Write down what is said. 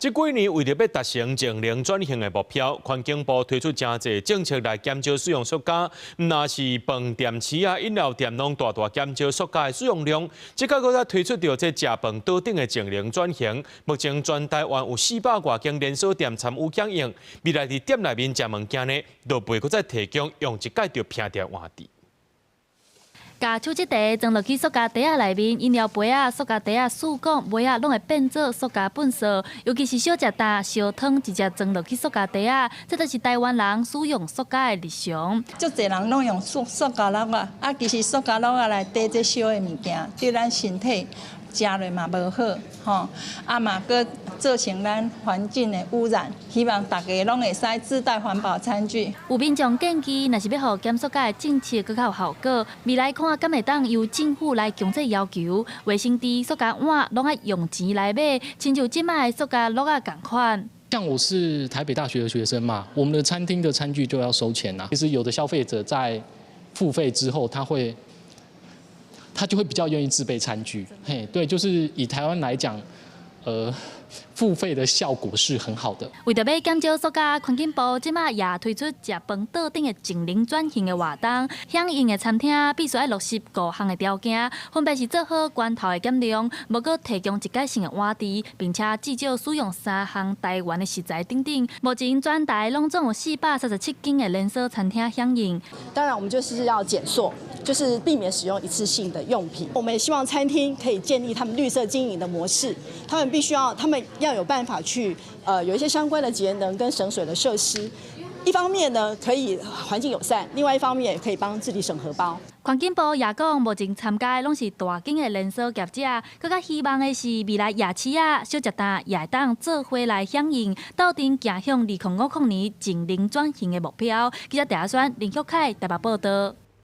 這幾年為著欲達成淨零轉型的目標，環境部推出誠濟政策來減少使用塑膠，毋但是飯店、市仔、飲料店攏大大減少塑膠的使用量。這擺閣再推出著這食飯桌頂的淨零轉型，目前全台灣有400外間連鎖店參與響應，未來佇店內面食物件呢，就袂閣再提供用一擺就拚掉碗匙。共手這茶裝落去塑膠袋仔內面，飲料杯仔、塑膠袋仔、試管、杯仔攏會變做塑膠糞埽。尤其是小食擔、燒湯直接裝落去塑膠袋仔，這就是台灣人使用塑膠的日常。足濟人攏用塑膠簍仔，啊，其實塑膠簍仔內底這燒的物件，對咱身體食落嘛無好，吼，啊嘛閣造成咱環境的污染。希望大家攏會使自帶環保餐具。有民眾建議，若是欲予減塑膠的政策閣較有效果，未來看敢會當由政府來強制要求，衛生紙、塑膠碗攏愛用錢來買，親像這擺的塑膠簍仔仝款。像我是台北大學的學生嘛，我們的餐廳的餐具就要收錢啦。其實有的消費者在付費之後，他就會比較願意自備餐具。嘿，對，就是以台灣來講，付費的效果是很好的。為著欲減少塑膠，環境部這擺也推出食飯桌頂的淨零轉型的活動，響應的餐廳必須愛落實五項的條件，分別是做好源頭的減量，無閣提供一改性的碗匙，並且至少使用三項台灣的食材等等。目前全台攏總有437間的連鎖餐廳響應。當然，我們就是要減塑，就是避免使用一次性的用品。我們也希望餐廳可以建立他們綠色經營的模式，他們必須要，他們要有辦法去，有一些相關的節能跟省水的設施。一方面呢，可以環境友善；另外一方面也可以幫自己省荷包。環境部也講，目前參加的攏是大間的連鎖業者，閣較希望的是未來夜市仔、小食擔也會當做伙來響應，鬥陣行向2050年淨零轉型的目標。記者鄭阿宣、林旭凱台北報道。